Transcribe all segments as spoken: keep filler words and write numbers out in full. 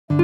Ou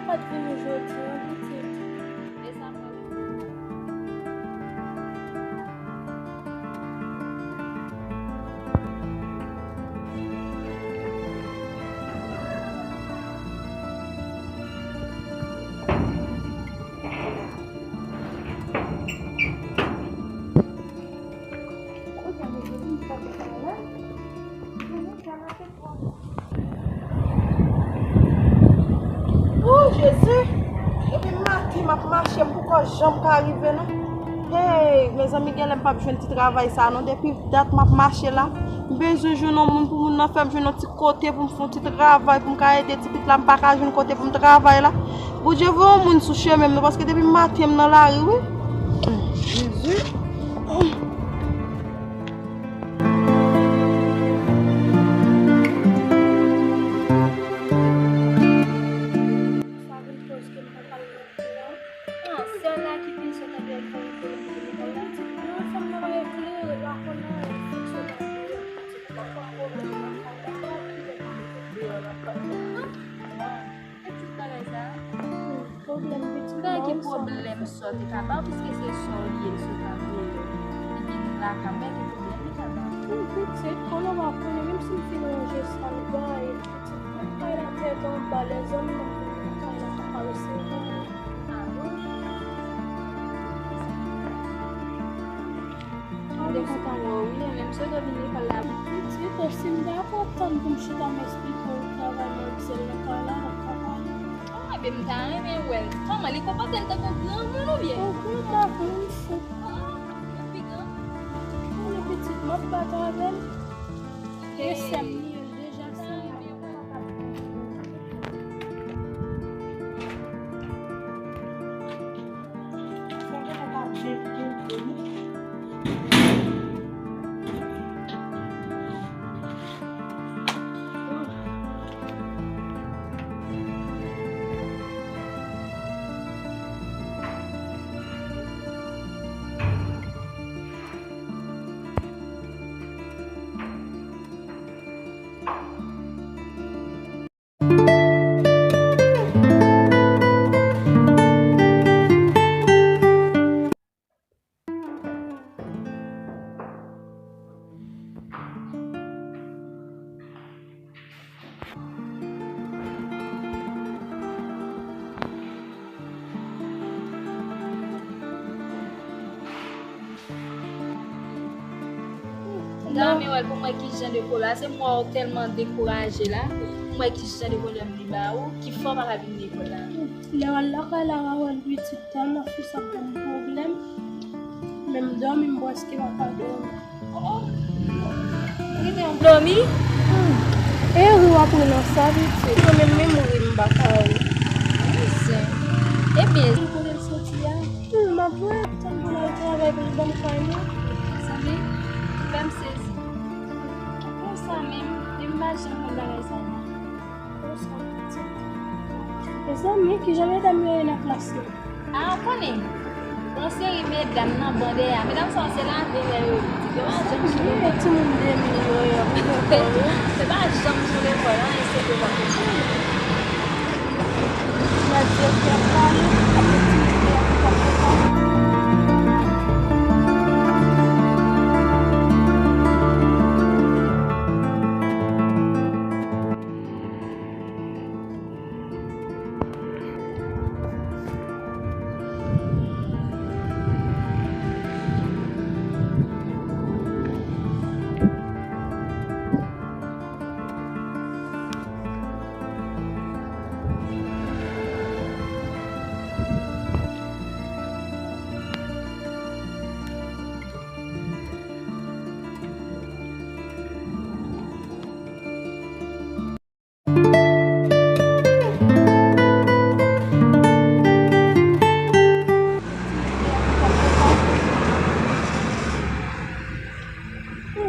pa t vini jodi a, pitit. E sa mwen. O Jezi! Depi maten m ap mache, m poko janm ka rive non. Hey, mezanmi, genlè m p ap jwenn ti travay sa non. Depi dat m ap mache la, m bezwen jwenn yon moun pou moun nan fè m jwenn yon ti kote pou m fè yon ti travay, pou m ka ede ti pitit la, m pa ka jwenn kote pou m travay la. Bondye voye yon moun sou chemen m non, paske depi maten m nan lari wi. Jezi. Sa vin koz ke m pa ka al nan kè a. Ah, sè la ki te sot antre ak fanmi pou l vin lekòl la. Ti bebe, fanm nan pa eklere, l pa konn anyen. Fik sot antre, ti pa konn pwoblèm nan kay la, ki lè pou l te deyò nan kay la. Ah, e tout bagay sa a. Hmm, pwoblèm pitit mwen. Ki pwoblèm sè w te ka ba w, piske se sè w li ye, l sot antre, li vin lakay mwen, ki pwoblèm li ka ba w? Hmm, pitit, konnen w pa konnen, menm si m fin ranje sa l bay, pitit, kay la tèt anba, lèzanmi m ap vin nan kay la, pa resevwa. Ah bon? M te kontan wè w wi, menm si w te vin lekòl la. Pitit, si m ta konprann pou m chita m esplike w travay manmzèl nan kay la, m ap travay. Ah, ebyen m ta renmen wè l. Kòman, li konpòte l tankou granmoun oubyen? Yon granmoun, moun fou. Ah, yon pi gran? Konnen pitit, m ap bat avè l. E sè m li ye, l deja sè m. Dòmi wè l pou m wè ki jan de kolè. Se m wè w tèlman dekouraje la. Pou m wè ki jan de kolè m li ba ou. Ki fè w pa ka vin lekòl la. Lè w al lakay la, w a wè l pitit tèlman fis ap ban m pwoblèm. Menm dòmi, m prèske pa ka dòmi. Oh, oh. Ou gentan dòmi? Hmm. E ri w ap ri nan sa, pitit? Mwen menm, menm ri, m pa ka ri. Mezanmi. Ebyen, kote l soti a? Hmm, m ap wè, tann pou l al travay pou l ban m kay mwen. Mezanmi, fè m sezi. Pa janm konn bagay sa non. Mezanmi, kijan medam yo ye nan klas la? A, ou konnen, yon seri medam nan ban dèyè a. Medam sa yo se lave lè yo ye pitit. Yo pa janm sou lekòl. Timoun de mil yo ye. Yo pa janm sou lekòl, an, e se yo k ap fè. Gad direktè ap pale, ap fè ti videyo, ap fè pale.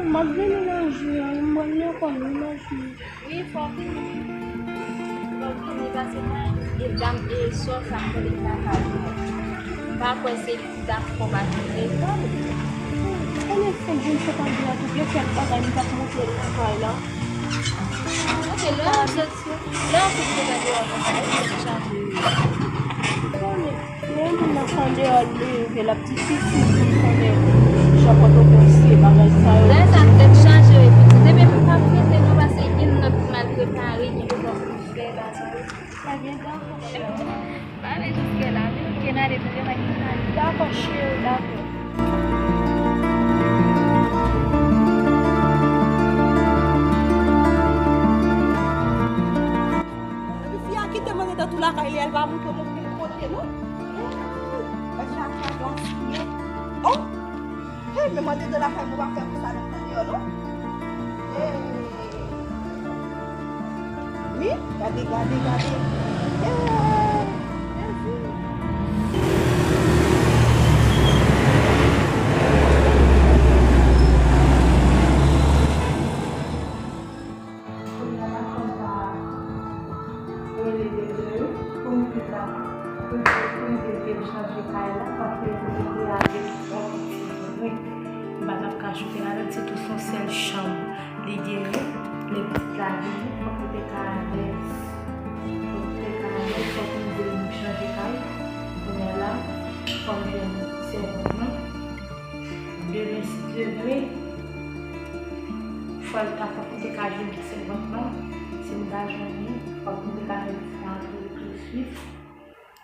M ap vini nan jou an, m pral nan kò m nan jou. Wi, fò w vini. Fò w vini, paske mwen, e dam, e sò sa m tande lakay ou. M pa kwè se li ki t ap fè w pa vin lekòl. Konnen fon bouch ou tande a, tout gen kèk bagay m t ap montre l lakay la. Ok, lè w sot Lè yon fi rive nan deyò konsa, èske l chanje? Konnen, lè yon moun nan pran deyò, li rive, l ap difisil pou l konnen jan Pòtoprens ye, bagay sa yo. Lè sa, tèt chaje, wi, pitit. Ebyen, m p ap rete non, paske gen lòt mal prepare, gen lòt mal fè, bagay sa yo. Ebyen, dakò, cheri. M ale jiske la, wi, ok, n ale, nou gen bagay pou n ale. Dakò, cheri, dakò. Epi fi a kite mwen gentan tou lakay li, a l pa montre mwen okenn kote non. Gad jan a fè yon siye. Oh! Hey, men mwen te de lakay mwen pa fè pou sa nan deyò non. Hey. Wi, gade, gade, gade. Hey, Jezi. Kounye a la, fò m ta rele Dede pou m di sa, pou, pou m di l ke l chanje kay la, paske li te ale yon pitit mwen. M pa t ap ka choute ladan l, sitou se yon sèl chanm li genyen. Lè pitit la vini, fòk li te ka alèz. Fòk li te ka alèz, fòk m di l m chanje kay. Kounye a la, fò m jwenn sèvant lan. Demen, si Dye vle, fò l ta, fòk m te ka jwenn sèvant lan. Si m ta jwenn li, fòk m te ka fè l antre tousuit.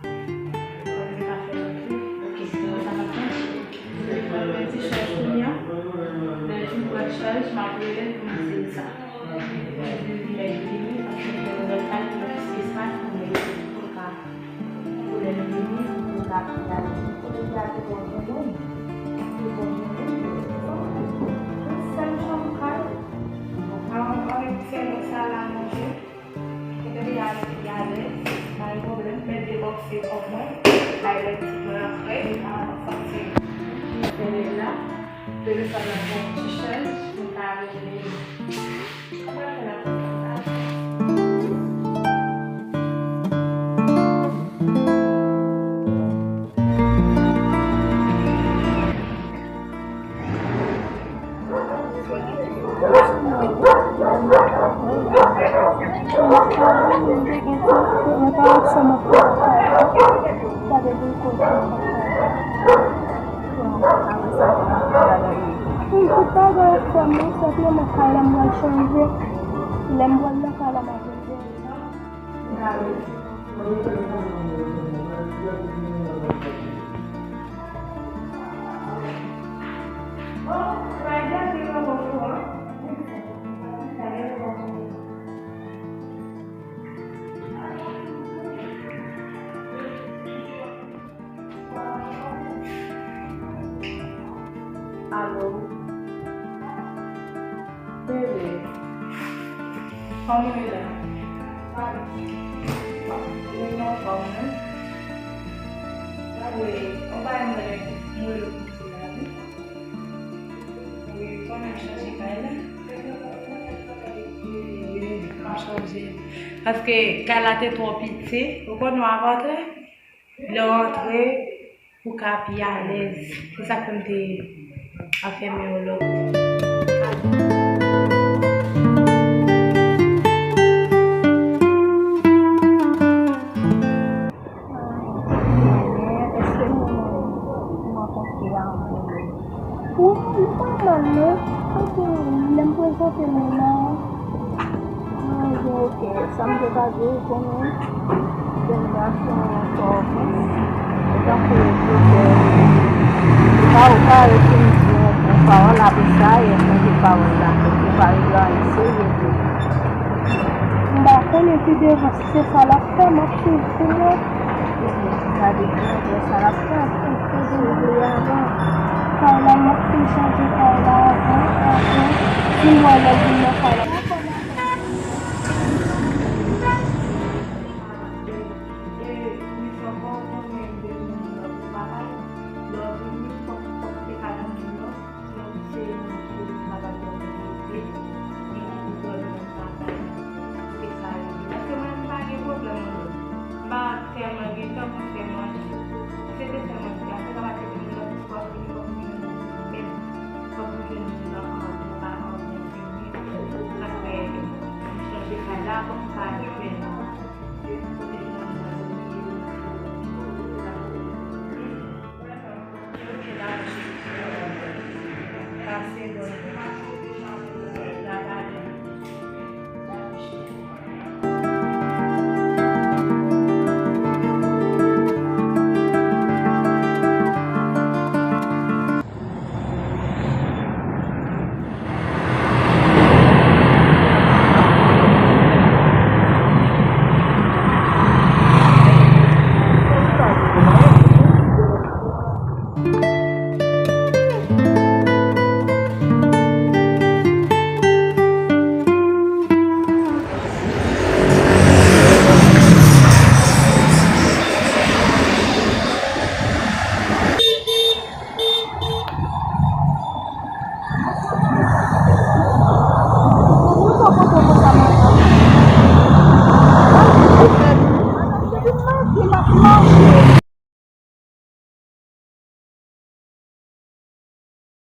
Fòk m te ka fè l antre. Ok, sa va fè. Mwen pral fè ti chaj kounye a. Lè jou m pral chaj, m ap rele l pou m di l sa. Mwen di l vini, paske m gen yon lòt kay, gen plis espas pou mwen, pou l ka Pou lè l vini, pou l ka ap gade. Kote l gade bò jounen, li bò jounen, li bò jounen. Yon sèl chanm kay, avèk sèl sa la manje. Kote l ale, li ale, pa gen pwoblèm. Mete bòks se kòb mwen, bay lè ti mwen apre, a, sòti. Fè lè la, telefòn nan fè yon ti chaj, mwen ka rele. Wi, tout bagay ap fè m nan, sa fè nan kay la m pral chanje. Lè m pral nan kay la, m ap vin jere. Alo. Bebe. Kòman w ye la? Mwen anfòm, wi. Wi, ou pa wè mwen, mwen rele w pou di la, wi. Wi, konnen m chanje kay la. Wi, Chanje. Paske kay la te twò piti. Ou konn nou ap antre? Lè w antre, ou ka pi alèz. Se sa k fè m te ap fèmen yon lòt. Èske nou, nou rankontre a anpil? Wi, li pa mal non. Tankou lè m prezante moun nan, mwen di, ok, sa m te ka di w konnen, jenerasyon an ankò, tankou yo fè, ou pa, ou pa refini di yon bon pawòl, apre sa, yo chanje pawòl la, ou pa regle anyen serye tou. M pa konnen pi devan si se sa l ap fè, m ap swiv pou mwen. Gade byen, byen sa l ap fè. Sou li avan. Kay la, m ap fin chanje kay la avan, avan. Si m wè lè l vin nan kay la. Se yon moun ki pa t ap dòmi ede, li pou dòmi nan sa kay la. Se sa yo ye. Paske mwen, m pa gen pwoblèm anlè. M pa tèlman gen tan pou m fè manje. Se te sèlman ti afè, sa pa te vin nan ti kòs li, kòs li, men fòk m jwenn moun nan an bon, an bon fini. Sa fè m chanje kay la, pou m pa jwenn kote moun nan dòmi. Pase bò yo.